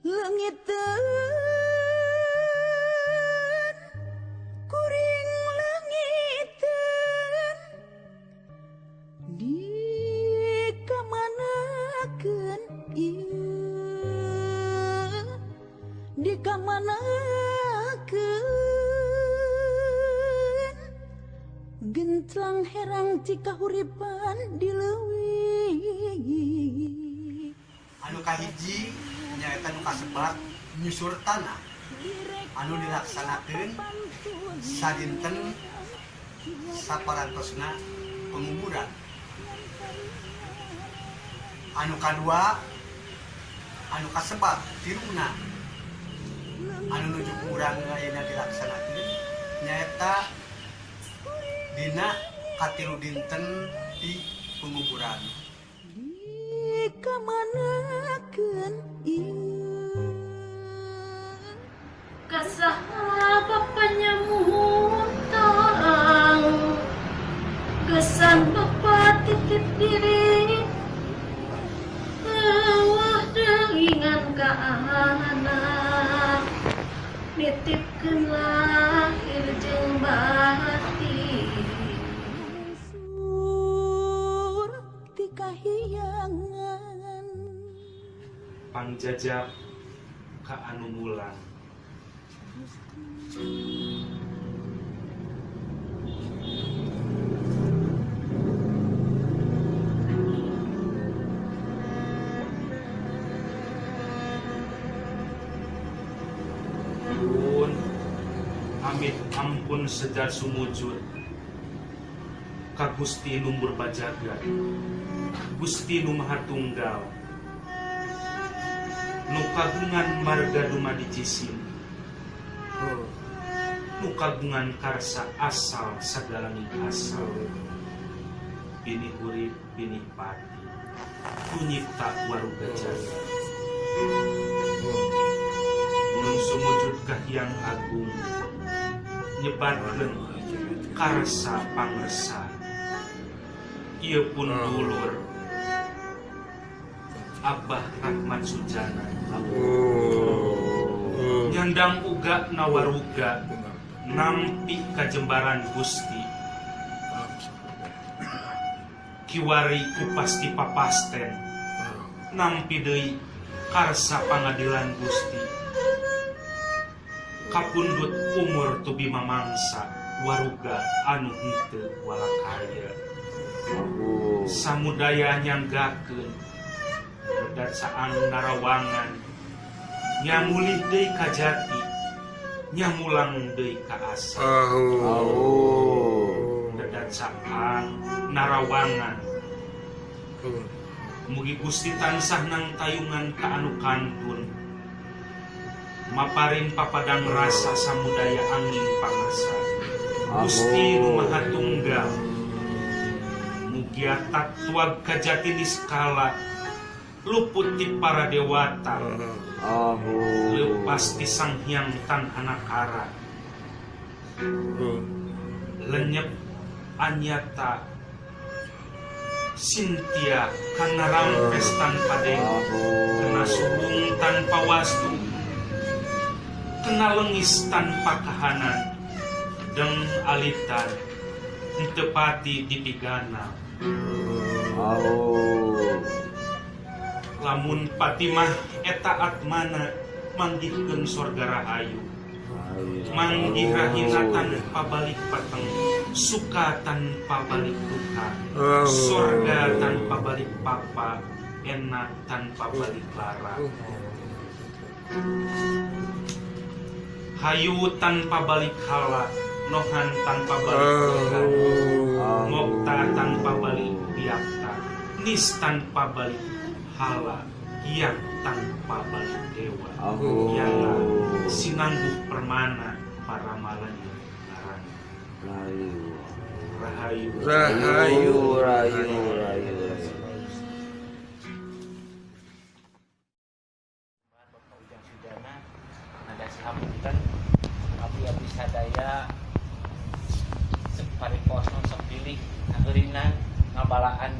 Leungiteun kuring leungiteun dikamanakeun ieu dikamanakeun gentlang herang cikahuripan di leuwih. Anu kahiji nyaeta nu kasebat nyusur tanah anu dilaksanakeun sadinten saparantosna penguburan. Anu kadua anu kasebat tiruna anu nuju ku urang ayeuna dilaksanakeun nyaeta dina katilu dinten di penguburan. Dikamanakeun ieu. Kasaha bapaknya mutang kesan bapak titip diri bawah delingan ka anak nitipkeun lahir jeung batin. Sur ti kahiyangan. Pangjajap ka anu mulang. Pun amit ampun sejar sumujud ka Gusti nu Murbajagat, Gusti nu Maha Tunggal, nu kagungan marga dumadi jisim, nu kagungan karsa asal sagalaning asal, binih urip binih pati, nu nyipta waruga jagat. Ulun sumujud ka Hyang Agung nyebatkeun karsa pangersa ieu pun dulur Abah Rahmat Sujana nyandang uga nawaruga nampi kajembaran Gusti kiwari ku pasti papasten nampi deui karsa pangadilan Gusti kapundut umur tubi mamangsa waruga anu henteu walakaya samudaya nyanggakeun medat saang narawangan nyamulih deui ka jati nyamulang deui ka asa medat saang narawangan mugi Gusti tansah nang tayungan ka anu kantun maparin papadang rasa samudaya angin pangersa Gusti nu Maha Tunggal mugia tatuag kajati niskala luput ti para dewata lepas ti Sang Hyang Tan Hanakara lenyep anyata Cynthia kana rampes tanpa dengu kena sulung tanpa wastu kena lengis tanpa kahanan deng alitan henteu pati dipigana. Lamun Patimah eta atmana manggihkeun sorga rahayu manggih rahina tanpa balik pateng suka tanpa balik duka sorga tanpa balik papa enak tanpa balik lara hayu tanpa balik hala nohan tanpa balik tuhan mokta tanpa balik biakta nis tanpa balik hala yang tanpa balik dewa yana sinangguh permana para malaya ngaran rahayu Rahayu, rahayu, rahayu. Bapak Ujang Sujana ngadasi hapunten abdi sadaya paripos sepilih ngageuringan ngabalaan.